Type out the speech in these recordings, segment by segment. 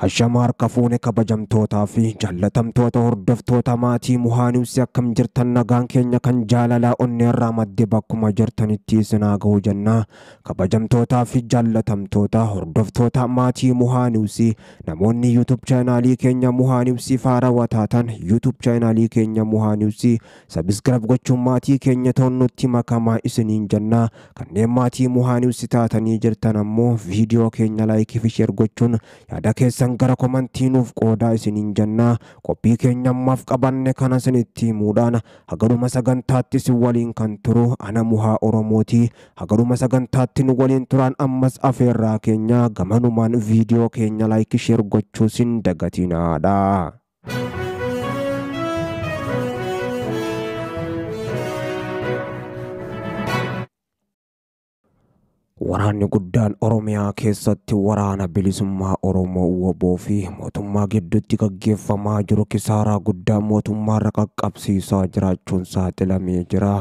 Hashama harka fuune kabajamtootaa fi jaallatamtoota hordoftoota maatii Muhaaniwsi akkam jirtan nagaan keenya kan jaalalaa onneerraa madde bakkuma jirtanitti isin haa ga'u jenna. Kabajamtootaa fi jaallatamtoota hordoftoota maatii Muhaaniwsi namoonni YouTube chaanaalii keenya Muhaaniwsi faarawaa taatan YouTube chaanaalii keenya Muhaaniwsi subscribe gochuun maatii keenya ta'uun nutti makamaa isiniin jenna. Kanneen maatii Muhaaniwsi taatanii jirtan ammoo viidiyoo keenya laayikii fi sheer gochuun yaada keessan gara komantii nuuf qoodaa isiniin jenna. Qophii keenya ammaaf qabanne kana isinitti himuudhaan hagaruma sagantaatti isin waliin kan turu ana Muhaa Oromooti. Hagaruma sagantaatti nu waliin turan ammas afeerraa keenya gamanumaan viidiyoo keenya laayikii sheer gochuu sin dagatinaadha. Waraanni guddaan Oromiyaa keessatti waraana bilisummaa Oromoo WBO fi mootummaa gidduutti gaggeeffamaa jiru kisaaraa guddaa mootummaarra qaqqabsiisaa jiraachuun saaxilamee jira.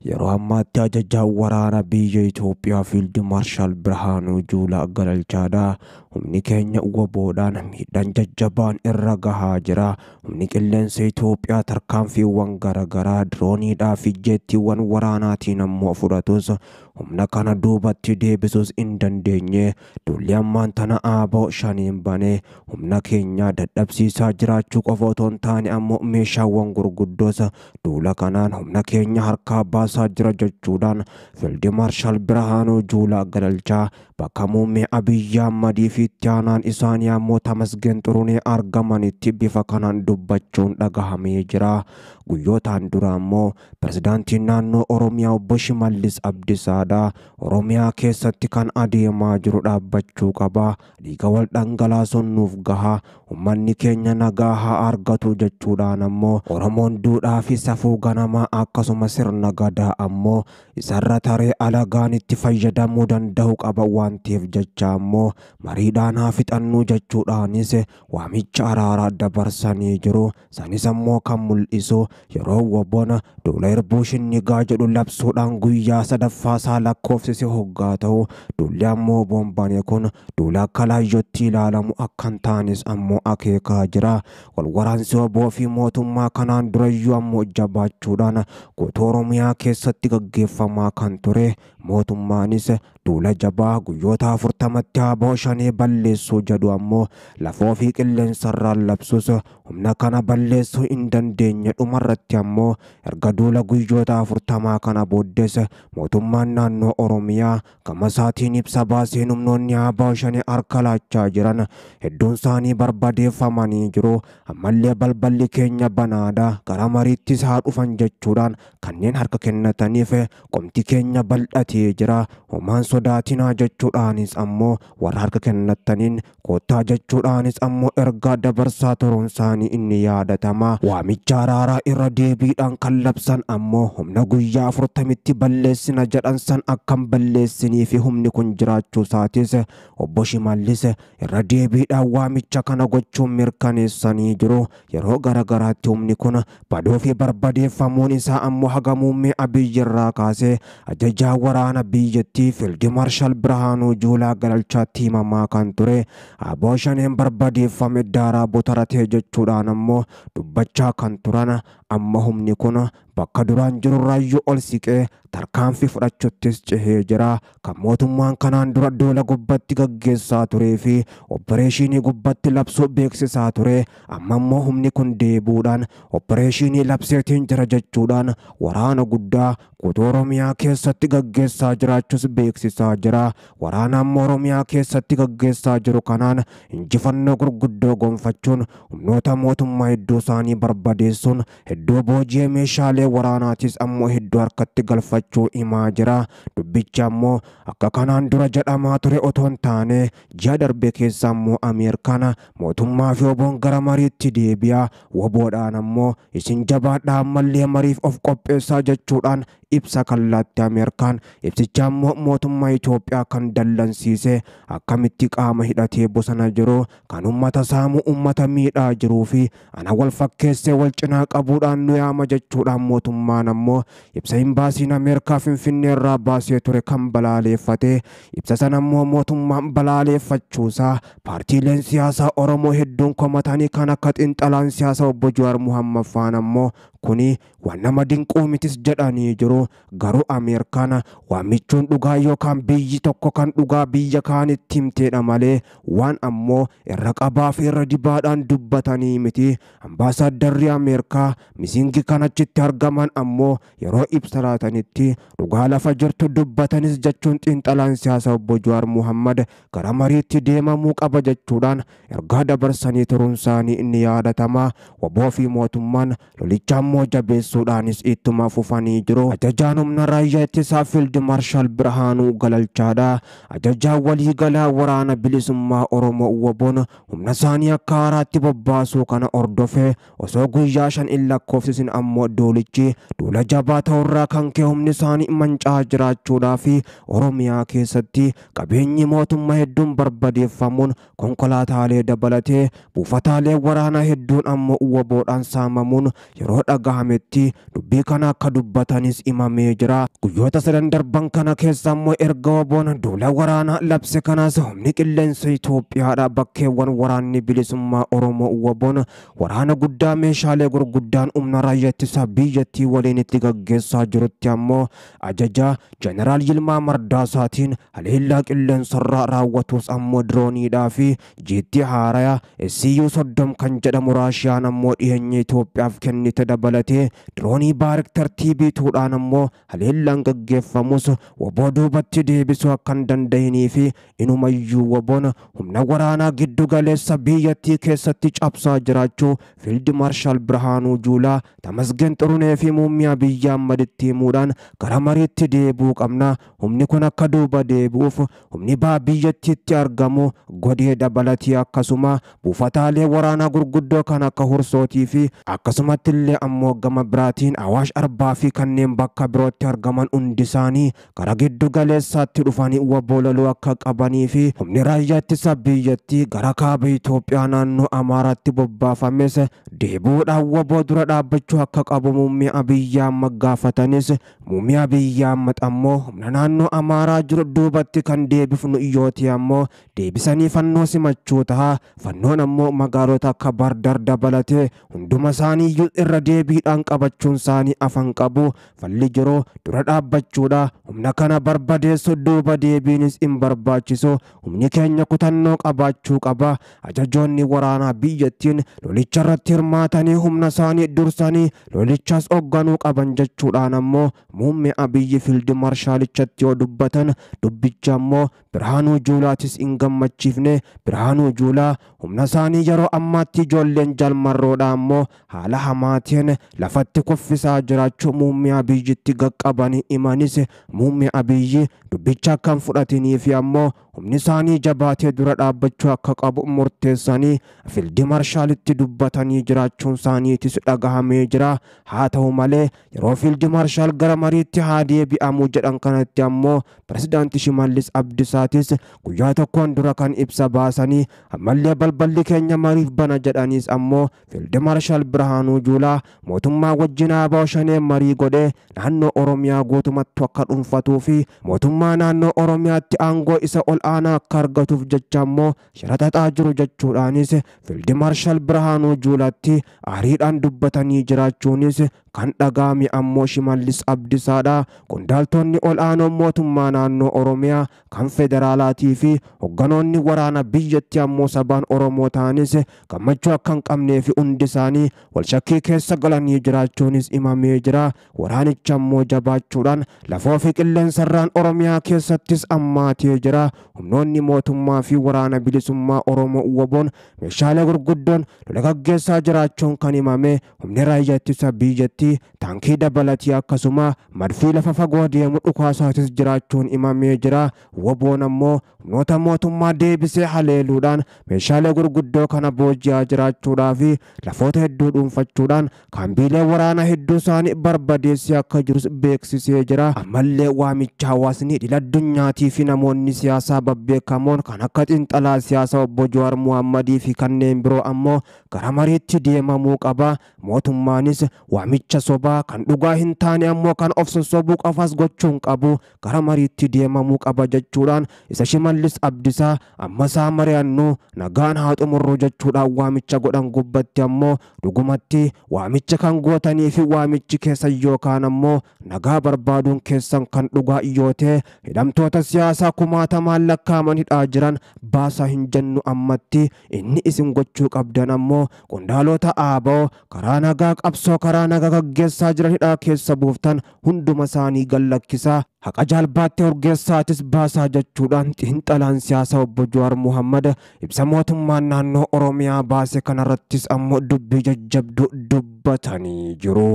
Yeroo ammaatti ajajaan waraana biyya Itoophiyaa Fiild Maarshaal Birhaanuu Juulaa Galalchaadha. Humni keenya WBOdhaan miidhaan jajjabaan irra gahaa jira. Humni qilleensa Itoophiyaa tarkaanfiiwwan garaagaraa dirooniidhaa fi jeettiiwwan waraanaatiin ammoo fudhatus humna kana duubatti deebisuus hin dandeenye. Duulli ammaan tana ABO shaniin banee humna keenya dadhabsiisaa jiraachuu qofa otoo hin taane ammoo meeshaawwan gurguddoos duula kanaan humna keenya harkaa baasaa jira jechuudhaan Fiild Maarshaal Birhaanuu Juulaa Galalchaa bakka muummee Abiyyi Ahmadii fi itti aanaan isaanii ammoo Tamasgeen Xurunee argamanitti bifa kanaan dubbachuun dhagahamee jira. Guyyootaan dura ammoo pirezidaantiin naannoo Oromiyaa obbo Shimallis Abdiisaadha. Oromiyaa keessatti kan adeemaa jiru dhaabbachuu qaba. Dhiiga wal dhangalaasuun nuuf gaha. Uummanni keenya nagaa haa argatu jechuudhaan ammoo Oromoon duudhaa fi safuu ganamaa akkasuma sirna gadaa ammoo isarra taree alagaan itti fayyadamuu danda'u qaba waan ta'eef jecha ammoo mariidhaan haa fixannuu jechuudhaanis waamicha araaraa dabarsanii jiru. Sanis ammoo kan mul'isu yeroo WBOn duula irbuu shinnigaa jedhu labsuudhaan guyyaa sadaffaa isaa lakkoofsise hoggaa ta'u duulli ammoo WBOn bane kun duula akka laayyootti ilaalamu akka hin taanes ammoo akeekaa jira. Wal waraansi WBO fi mootummaa kanaan durayyuu ammoo jabaachuudhaan guutuu Oromiyaa keessatti gaggeeffamaa kan ture mootummaanis duula jabaa guyyoota 40tti ABO shanee balleessuu jedhu ammoo lafoo fi qilleensarraan labsus humna kana balleessuu hin dandeenye. Dhumarratti ammoo erga duula guyyoota 40 kana booddees mootummaan naannoo Oromiyaa gama isaatiin ibsa baaseen humnoonni ABO shanee harka laachaa jiran hedduun isaanii barbadeeffamanii jiru. Ammallee balballi keenya banaadha, gara mariittis haa dhufan jechuudhaan kanneen harka kennataniif qomti keenya bal'atee jira. Homaan sodaatinaa jechuudhaanis ammoo warra harka kennataniin koottaa jechuudhaanis ammoo ergaa dabarsaa turuun isaanii inni yaadatama. Waamicha araaraa irra deebiidhaan kan labsan ammoo humna guyyaa 40tti balleessina jedhan san akkam balleessinii fi humni kun jiraachuu isaatis obbo Shimallis irra deebiidhaan waamicha kana gochuun mirkaneessanii jiru. Yeroo garaagaraatti humni kun baduu fi barbadeeffamuun isaa ammoo haga muummee Abiyyi irraa kaasee ajajaa waraana biyyattii Fiild Maarshaal Birhaanuu Juulaa Galalchaatti himamaa kan ture. ABO shaneen barbadeeffame daaraa botaratee jechuudhaan ammoo dubbachaa kan turan amma humni kun bakka duraan jirurraayyuu ol siqee tarkaanfii fudhachuuttis cehee jira. Kan mootummaan kanaan dura duula gubbatti gaggeessaa turee fi opereeshinii gubbatti labsuu beeksisaa ture amma immoo humni kun deebuudhaan opereeshinii labseetiin jira jechuudhaan waraana guddaa guutuu Oromiyaa keessatti gaggeessaa jiraachuus beeksisaa jira. Waraana amma Oromiyaa keessatti gaggeessaa jiru kanaan injifannoo gurguddoo gonfachuun humnoota mootummaa hedduu isaanii barbadeessuun hedduu booji'ee meeshaalee waraanaatis ammoo hedduu harkatti galfachuu himaa jira. Dubbichi ammoo akka kanaan dura jedhamaa ture otoo hin taane ji'a darbe keessa ammoo Ameerikaan mootummaa fi WBOn gara mariitti deebi'a. WBOdhaan ammoo isin jabaadhaa ammallee mariif of qopheessaa jechuudhaan ibsa kallatti Ameerikaan. Ibsicha ammoo mootummaa Itoophiyaa kan dallansiise akkamitti qaama hidhatee bosona jiru kan uummata saamu uummata miidhaa jiruu fi ana wal fakkeessee wal cinaa qabuudhaan nu yaama jechuudhaan mootummaan ammoo ibsa imbaasiin Ameerikaa Finfinnee irraa baasee ture kan balaaleeffate. Ibsa sana ammoo mootummaan balaaleeffachuusaa paartiileen siyaasaa Oromoo hedduun komatanii kan akka xiinxalaan siyaasaa obbo Jawaar Muhammad faan ammoo kuni waan nama dinquu mitis jedhanii jiru. Garuu Ameerikaan waamichuun dhugaa yookaan biyyi tokko kan dhugaa biyya kaanitti himteedha malee waan ammoo irra qabaa fi irra dibaadhaan dubbatanii miti. Ambaasaaddarri Ameerikaa misingi kan achitti argaman ammoo yeroo ibsa laatanitti dhugaa lafa jirtu dubbatanis jechuun xiinxalaan siyaasaa obbo Jawaar Muhammad gara mariitti deemamuu qaba jechuudhaan ergaa dabarsanii turuun isaanii inni yaadatama. Waboo fi mootummaan lolicha ammoo jabeessuudhaanis ittuma fufanii jiru. Ajajaan humna raayyaa ittisaa Fiild Maarshaal Birhaanuu Galalchaadha. Ajajaan waliigalaa waraana bilisummaa Oromoo Waboon humna isaanii akka haaraatti bobbaasuu kana hordofee osoo guyyaa 5 hin lakkoofsisin ammoo duulichi duula jabaa ta'urraa kan ka'e humni isaanii manca'aa jiraachuudhaa fi Oromiyaa keessatti qabeenyi mootummaa hedduun barbadeeffamuun konkolaataalee dabalatee buufataalee waraanaa hedduun ammoo waboodhaan saamamuun yeroo dhagahametti dubbii kana akka dubbatanis himamee jira. Guyyoota sadan darban kana keessa ammoo erga waboon duula waraanaa labse kanaas humni qilleensa Itoophiyaadha bakkeewwan waraanni bilisummaa Oromoo waboon waraana guddaa meeshaalee gurguddaan humna raayyaa ittisaa biyyattii waliin itti gaggeessaa jirutti ammoo ajaja Jeneraal Yilmaa Mardaasaatiin haleellaa qilleensarraa raawwatus ammoo dirooniidhaa fi jeettii haaraya SU 30 kan jedhamu Raashiyaan ammoo dhiyeenya Itoophiyaaf kennite dabalatee diroonii baarik tartiibiituudhaan ammoo haleellaan gaggeeffamus waboo duubatti deebisuu akka hin danda'inii fi inumayyuu waboon humna waraanaa giddu galeessa biyyattii keessatti cabsaa jiraachuu Fiild Maarshaal Birhaanuu Juulaa Tamasgen Xurunee fi Muummee Abiyyi Ahmaditti himuudhaan gara mariitti deebi'uu qabna. Humni kun akka duuba deebi'uuf humni baha biyyattiitti argamu godee dabalatee akkasuma buufataalee waraanaa gurguddoo kan akka Hursootii fi akkasumatti illee ammoo gama biraatiin Awaash Arbaa fi kanneen bakka birootti argaman hundi isaanii gara giddu galeessaatti dhufanii waboo loluu akka qabanii fi humni raayyaa ittisa biyyattii gara kaaba Itoophiyaa naannoo Amaaraatti bobbaafames deebi'uudhaan waboo dura dhaabbachuu akka qabu Muummee Abiyyi Ahmad gaafatanis Muummee Abiyyi Ahmad ammoo humna naannoo Amaaraa jiru duubatti kan deebifnu yooti ammoo deebisanii fannoo simachuu ta'a. Fannoon ammoo magaalota akka Baardar dabalatee hunduma isaanii irra deebiidhaan qabachuun isaanii afan qabu. Falli jiru dura dhaabbachuudha. Humna kana barbadeessu duuba deebiinis hin barbaachisu. Humni keenya kutannoo qabaachuu qaba. Ajajoonni waraanaa biyyattiin lolicha irratti hirmaatanii humna isaanii dursanii lolichas hoogganuu qaban jechuudhaan ammoo Muummee Abiyyi Fiild Maarshaalichatti yoo dubbatan dubbicha ammoo Birhaanuu Juulaatis hin gammachiifne. Birhaanuu Juulaa humna isaanii yeroo ammaatti ijoolleen jalmarroodha ammoo haala hamaatiin lafatti kuffisaa jiraachuu Muummee Abiyyitti qaqqabanii himanis Muummee Abiyyi dubbicha akka hin fudhatinii fi ammoo humni isaanii jabaatee dura dhaabbachuu akka qabu murteessanii Fiild Maarshaalitti dubbatanii jiraachuun isaaniitis dhagahamee jira. Haa ta'u malee yeroo Fiild Maarshaal gara mariitti haa deebi'amu jedhan kanatti ammoo Pirezidaanti Shimallis Abdiisaatis guyyaa tokkoon dura kan ibsa baasanii ammallee balballi keenya mariif bana jedhaniis ammoo Fiild Maarshaal Birhaanuu Juulaa mootummaa wajjin ABO Shanee marii godhee naannoo Oromiyaa guutumatti akka dhuunfatuu fi mootummaa naannoo Oromiyaatti aangoo isa ol aanaa akka argatuuf jecha ammoo shira xaxaa jiru jechuudhaanis Fiild Maarshaal Birhaanuu Juulaatti aariidhaan dubbatanii jiraachuunis kan dhaga'ame ammoo Shimallis Abdiisaadha. Qondaaltonni ol aanoo mootummaa naannoo Oromiyaa kan federaalaatii fi hogganoonni waraana biyyattii ammoo sabaan Oromoo ta'anis gammachuu akka hin qabnee fi hundi isaanii wal shakkii keessa galanii jiraachuunis himamee jira. Waraanicha ammoo jabaachuudhaan lafoo fi qilleensarraan Oromiyaa keessattis ammaatee jira. Humnoonni mootummaa fi waraana bilisummaa Oromoo waboon meeshaalee gurguddoon lola gaggeessaa jiraachuun kan himame humni raayyaa ittisa biyyattii dabalatii taankii dabalatii akkasuma madfii lafa fagoo deemu dhukaasaatis jiraachuun himamee jira. Woboon ammoo humnoota mootummaa deebisee haleeluudhaan meeshaalee gurguddoo kana booji'aa jiraachuudhaa fi lafoota hedduu dhuunfachuudhaan kaambiilee waraanaa hedduu isaanii barbadeessee akka jirus beeksisee jira. Ammallee waamicha hawaasni idil addunyaatii fi namoonni siyaasaa babbeekamoon kan akka xiinxalaa siyaasaa obbo Jawaar Muhammadii fi kanneen biroo ammoo gara mariitti deemamuu qaba. Mootummaanis waamicha sobaa kan dhugaa hin taane ammoo kan of sossobuu qofas gochuun qabu gara mariitti deemamuu qaba jechuudhaan isa Shimallis Abdiisaa ammasaa mari'annu nagaan haa xumurru jechuudhaan waamicha godhan gubbatti ammoo dhugumatti waamicha kan gootanii fi waamichi keessan yookaan ammoo nagaa barbaaduun keessan kan dhugaa yoo ta'e hidhamtoota siyaasaa kumaatamaan lakkaa'aman hidhaa jiran baasaa hin jennu ammatti inni isin gochuu qabdan ammoo qondaalota ABO karaa nagaa qabsoo karaa nagaa gaggeessaa jiran hidhaa keessa buuftan hunduma isaanii gallakkisaa haqa jaalbaattee urgeessaatis baasaa jechuudhaan xiinxalaan siyaasaa obbo Jawaar Muhammad ibsa mootummaan naannoo Oromiyaa baase kanarrattis ammoo dubbii jajjabduu dubbatanii jiru.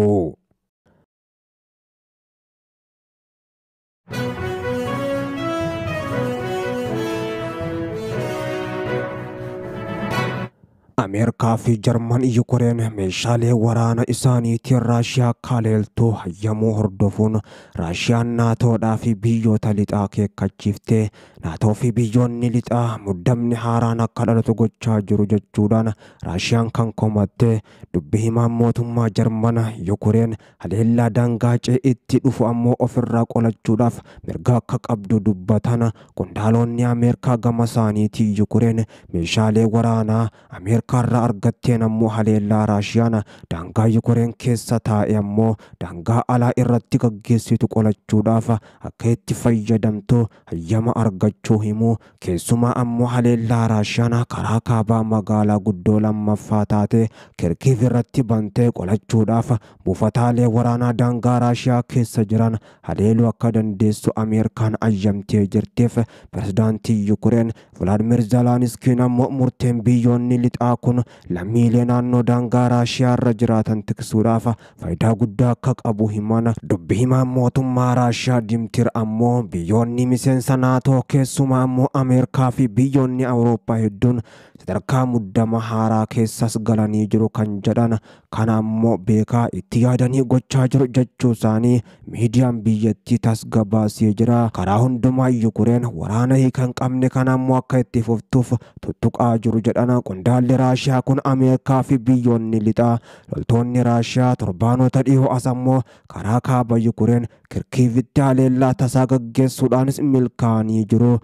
Ameerikaa fi Jarman Yukureen meeshaalee waraana isaaniitiin Raashiyaa kaleeltuu hayyamuu hordofuun Raashiyaan naatoodhaa fi biyyoota lixaa akeekkachiiftee naatoo fi biyyoonni lixaa muddamni haaraan akka dhalatu gochaa jiru jechuudhaan Raashiyaan kan komatte dubbi himaan mootummaa Jarman Yukureen haleellaa daangaa itti dhufu ammoo ofirraa qolachuudhaaf mirga akka qabdu dubbatan qondaalonni Ameerikaa gama isaaniitiin Yukureen meeshaalee waraanaa Ameerikaa irraa argatteen ammoo haleellaa Raashiyaan daangaa Yukureen keessa taa'e ammoo daangaa alaa irratti gaggeessitu qolachuudhaaf akka itti fayyadamtu hayyama argachuu himu. Keessumaa ammoo haleellaa Raashiyaan karaa kaabaa magaalaa guddoo lammaffaa taate Kirkiiv irratti bantee qolachuudhaaf buufataalee waraanaa daangaa Raashiyaa keessa jiran haleeluu akka dandeessu Ameerikaan ayyamtee jirtiif pirezidaantii Yukureen Vilaadimir Zelenskiin ammoo murteen biyyoonni lixaa kun lammiilee naannoo daangaa Raashiyaa irra jiraatan tiksuudhaaf faayidaa guddaa akka qabu himan. Dubbi himaan mootummaa Raashiyaa Dimtir ammoo biyyoonni miseensa naatoo keessumaa ammoo Ameerikaa fi biyyoonni Awurooppaa hedduun sadarkaa muddama haaraa keessas galanii jiru kan jedhan kana ammoo beekaa itti yaadanii gochaa jiru jechuu isaanii miidiyaan biyyattii tasgabaasee jira. Karaa hundumaa Yukureen waraana hiika hin qabne kana ammoo akka itti fuftuuf tuttuqaa jiru jedhan qondaalli Raashiyaa kun Ameerikaa fi biyyoonni lixaa loltoonni Raashiyaa torbaanota dhiyoo as ammoo karaa kaaba Yukureen Kirkiivitti haleellaa tasaa gaggeessuudhaanis milkaa'anii jiru.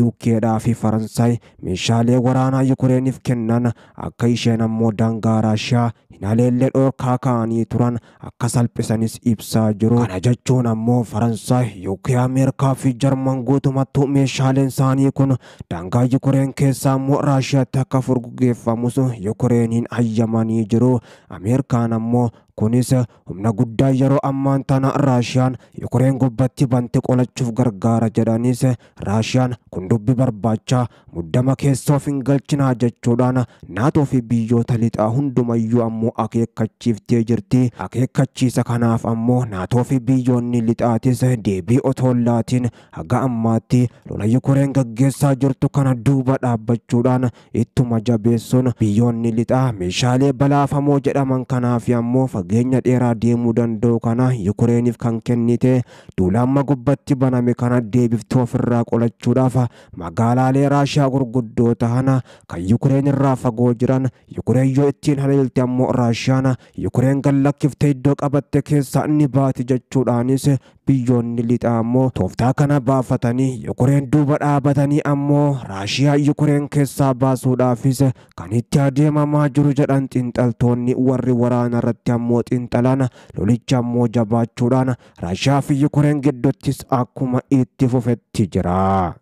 UKdhaa fi Faransaay meeshaalee waraanaa Yukureeniif kennan akka isheen ammoo daangaa Raashiyaa hin haleellee dhorkaa kaa'anii turan akka salphisanis ibsaa jiru. Kana jechuun ammoo Faransaay, UK, Ameerikaa fi Jarman guutumattuu meeshaaleen isaanii kun daangaa Yukureen keessaa ammoo Raashiyaatti akka furguggeeffamus Yukureeniin hayyamanii jiru. Ameerikaan ammoo kunis humna guddaa yeroo ammaan tana Raashiyaan Yukureen gubbatti bante qolachuuf gargaara jedhanis Raashiyaan kun dubbi barbaacha muddama keessoo of hin galchinaa jechuudhaan naatoo fi biyyoota lixaa hundumayyuu ammoo akeekkachiiftee jirti. Akeekkachiisa kanaaf ammoo naatoo fi biyyoonni lixaatis deebii otoo hin laatiin haga ammaatti lola Yukureen gaggeessaa jirtu kana duuba dhaabbachuudhaan ittuma jabeessuun biyyoonni lixaa meeshaalee balaafamoo jedhaman kanaaf ammoo fageenya dheeraa deemuu danda'u kana Yukureeniif kan kennite duula amma gubbatti baname kana deebiftee ofirraa qolachuudhaaf magaalaalee Raashiyaa gurguddoo ta'an kan Yukureen irraa fagoo jiran Yukureen yoo ittiin haleelte ammoo Raashiyaan Yukureen gallakkiftee iddoo qabatte keessaa ni baati jechuudhaanis biyyoonni lixaa ammoo tooftaa kana baafatanii Yukureen duuba dhaabatanii ammoo Raashiyaa Yukureen keessaa baasuudhaafis kan itti adeemamaa jiru jedhan xiinxaltoonni warri waraana irratti ammoo xiinxalan lolicha ammoo jabaachuudhaan Raashiyaa fi Yukureen gidduuttis akkuma itti fufetti jira.